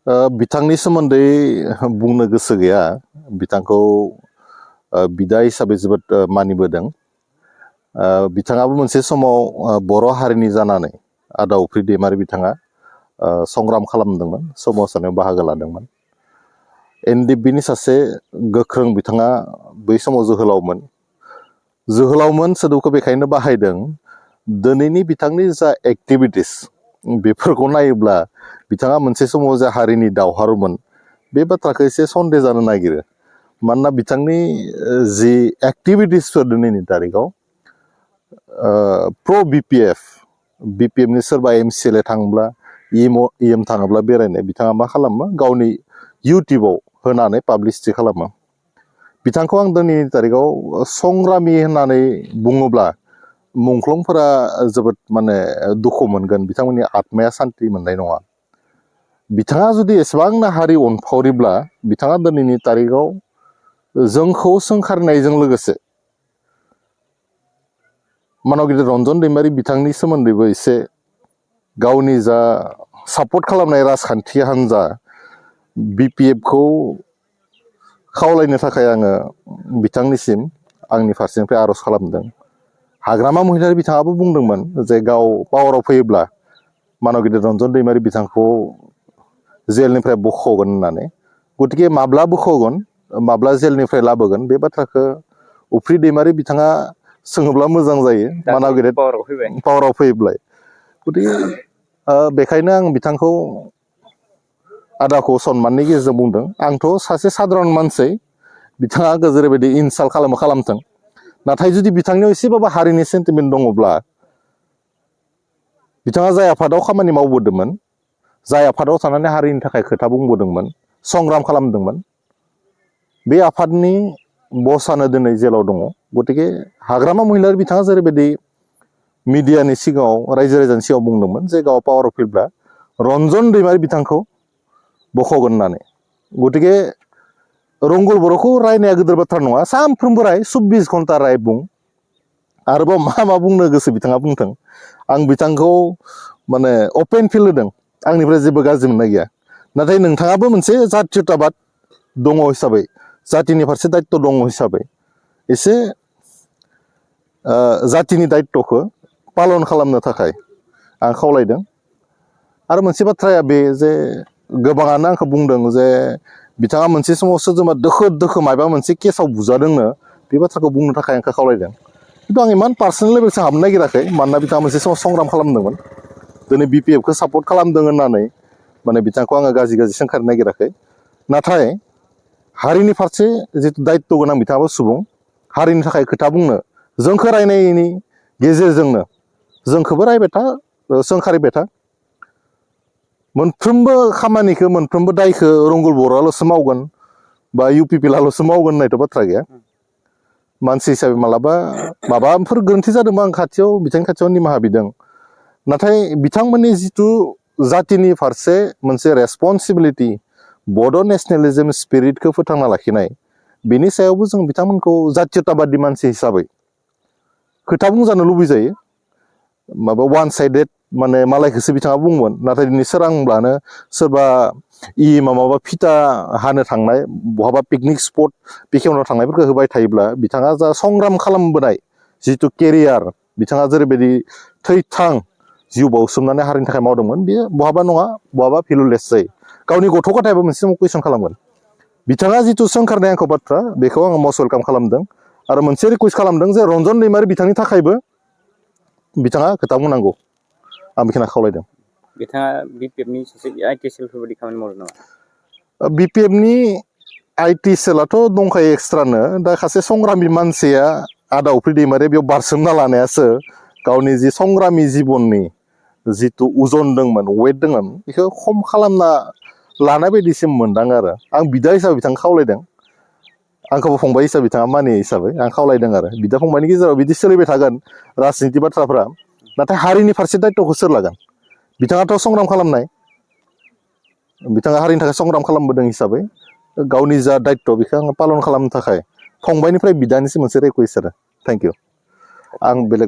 बिथांनि सोमोन्दै बुंनो गोसो गैया। बिथांखौ बिदा हिसाबै जोबोद मानिबोदों। बिथाङाबो मोनसे समाव बर' हारिनि जानानै आदा उप्रि दैमारि बिथाङा संग्राम खालामदोंमोन, सोमावसारनायाव बाहागो लादोंमोन। एनडिएफबिनि सासे गोख्रों बिथाङा बै समाव जोहोलावमोन। जोहोलावमोन सोदोबखौ बेखायनो बाहायदों, दिनैनि बिथांनि जा एक्टिभिटिस बेफोरखौ नायोब्ला बिथाङा मोनसे समाव जा हारिनि दावहारुमोन बे बाथ्राखौ एसे सन्देह जानो नागिरो। मानोना बिथांनि जि एक्टिभिटिसफोर दिनैनि तारिखाव प्र बिपिएफनि सोरबा एमसिएलए थांब्ला इएम थाङोब्ला बेरायनो बिथाङा मा खालामो, गावनि इउटिउबाव होनानै पाब्लिसिटि खालामो। बिथांखौ आं दिनैनि तारिखाव संग्रामि होननानै बुङोब्ला मुंख्लंफोरा जोबोद दुखु मोनगोन, बिथांमोननि आत्माया सान्ति मोननाय नङा। बिथाङा जुदि एसेबांनो हारि अनफावरिब्ला बिथाङा दिनैनि तारिखाव जोंखौ सोंखारनायजों लोगोसे मानव गिदिर रन्जन दैमारि बिथांनि सोमोन्दैबो एसे गावनि जा सापर्ट खालामनाय राजखान्थि हान्जा बिपिएफखौ खावलायनो थाखाय आङो बिथांनिसिम आंनि फारसेनिफ्राय आर'ज खालामदों। हाग्रामा महिलारि बिथाङाबो बुंदोंमोन जे गाव पावाराव फैयोब्ला मानव गिदिर रन्जन दैमारि बिथांखौ जेलनिफ्राय बख'गोन होननानै। गतिके माब्ला बख'गोन, माब्ला जेलनिफ्राय लाबोगोन, बे बाथ्राखौ उप्रि दैमारि बिथाङा सोङोब्ला मोजां जायो। मानव गिदिर पावाराव फैयोब्ला। गतिके बेखायनो आं बिथांखौ आदाखौ सन्माननि गेजेरजों बुंदों। आंथ' सासे साधारन मानसि, बिथाङा आंखौ जेरैबायदि इनसाल्ट खालामथों, नाथाय जुदि बिथांनियाव एसेबाबो हारिनि सेन्टिमेन्ट दङब्ला, बिथाङा जाय आफादाव खामानि मावबोदोंमोन, जाय आफादाव थानानै हारिनि थाखाय खोथा बुंबोदोंमोन, संग्राम खालामदोंमोन, बे आफादनि बसआनो दिनै जेलाव दङ। गतिके हाग्रामा महिलारि बिथाङा जेरैबायदि मिडियानि सिगाङाव रायजो राजानि सिगाङाव बुंदोंमोन जे गाव पावाराव फैब्ला रन्जन दैमारि बिथांखौ बख'गोन होननानै। गतिके रंगुल बर'खौ रायनाया गिदिर बाथ्रा नङा, सानफ्रोमबो राय, 24 घन्टा राय बुं। आरोबाव मा बुंनो गोसो बिथाङा बुंथों। आं बिथांखौ अपेन फिल होदों, आंनिफ्राय जेबो गाज्रि मोननाय गैया। नाथाय नोंथाङाबो मोनसे जातीयताबाद दङ हिसाबै, जातिनि फारसे दायित्व दङ हिसाबै एसे जातिनि दायित्वखौ पालन खालामनो थाखाय आं खावलायदों। आरो मोनसे बाथ्राया बे जे गोबाङानो आंखौ बुंदों जे बिथाङा मोनसे समाव सोरजोंबा दोखो माबा मोनसे केसाव बुजादोंनो, बे बाथ्राखौ बुंनो थाखाय आंखौ खावलायदों। खिन्थु आं इमान पार्सनेल लेभेलसिम हाबनो नागिराखै, मानोना बिथाङा मोनसे समाव संग्राम खालामदोंमोन। दिनै बिपिएफखौ सापर्ट खालामदों होननानै बिथांखौ आङो गाज्रि सोंखारनो नागिराखै। नाथाय हारिनि फारसे जिथु दायित्व गोनां बिथाङाबो सुबुं, हारिनि थाखाय खोथा बुंनो, जोंखौ रायनायनि गेजेरजोंनो जोंखौबो रायबाय था, सोंखारिबाय था। मोनफ्रोमबो खामानिखौ, मोनफ्रोमबो दायखौ रंगुल बर'आल'सो मावगोन बा इउपिपिएलआल'सो मावगोन होननायथ' बाथ्रा गैया। मानसि हिसाबै मालाबा माबाफोर गोरोन्थि जादोंबा आं बिथांनि खाथियाव निमाहा बिदों। नाथाय बिथांमोननि जिथु जातिनि फारसे मोनसे रेसपन्सिबिलिटि, बड' नेसनेलिज्म स्पिरिटखौ फोथांना लाखिनाय, बेनि सायावबो जों बिथांमोनखौ जातीयताबादि मानसि हिसाबै खोथा बुंजानो लुबैजायो। वान साइडेड मालायखौसो बिथाङा बुंगोन, नाथाय दिनै सोरांब्लानो सोरबा माबा फिथा हानो थांनाय, बहाबा पिकनिक स्पट बेखेवना थांनायफोरखौ होबाय थायोब्ला बिथाङा जा संग्राम खालामबोनाय जिथु केरियार, बिथाङा जेरैबायदि थैथां जिउ बाउसोमनानै हारिनि थाखाय मावदोंमोन, बेयो बहाबा नङा बहाबा भेलुलेस जायो। गावनि गथ' गथायबो मोनसे समाव कुइसन खालामगोन। बिथाङा जिथु सोंखारनाय आंखौ बाथ्रा, बेखौ आङो मस्ट वेलकाम खालामदों। आरो मोनसे रिकुवेस्ट खालामदों जे रन्जन दैमारि बिथांनि थाखायबो बिथाङा खोथा बुंनांगौ, आं बेखिनिखौ खावलायदों। बिथाङा बिपिएफनि सासे आइटि सेलफोरबायदि खामानि मावदों नामा? बिपिएफनि आइटि सेलाथ' दंखायो एक्सट्रानो। दा सासे संग्रामि मानसिया आदा उप्रि दैमारि बेयाव बारसोमना लानायासो गावनि जि संग्रामि जिबननि जिथु उजन दंमोन, वेट दंमोन, बेखौ खम खालामना लानाय बायदिसिम मोनदाङो आरो। आं बिदा हिसाबै बिथांखौ खावलायदों, आंखौबो फंबाय हिसाबै बिथाङा मानियो हिसाबै आं खावलायदों आरो। बिदा फंबायनि गेजेराव बिदि सोलिबाय थागोन राजनिति बाथ्राफ्रा, नाथाय हारिनि फारसे दायित्वखौ सोर लागोन? बिथाङाथ' संग्राम खालामनाय, बिथाङा हारिनि थाखाय संग्राम खालामबोदों हिसाबै गावनि जा दायित्व बेखौ आङो पालन खालामनो थाखाय फंबायनिफ्राय बिदानिसिम मोनसे रिकुवेस्ट आरो। Thank you. आं बेलेग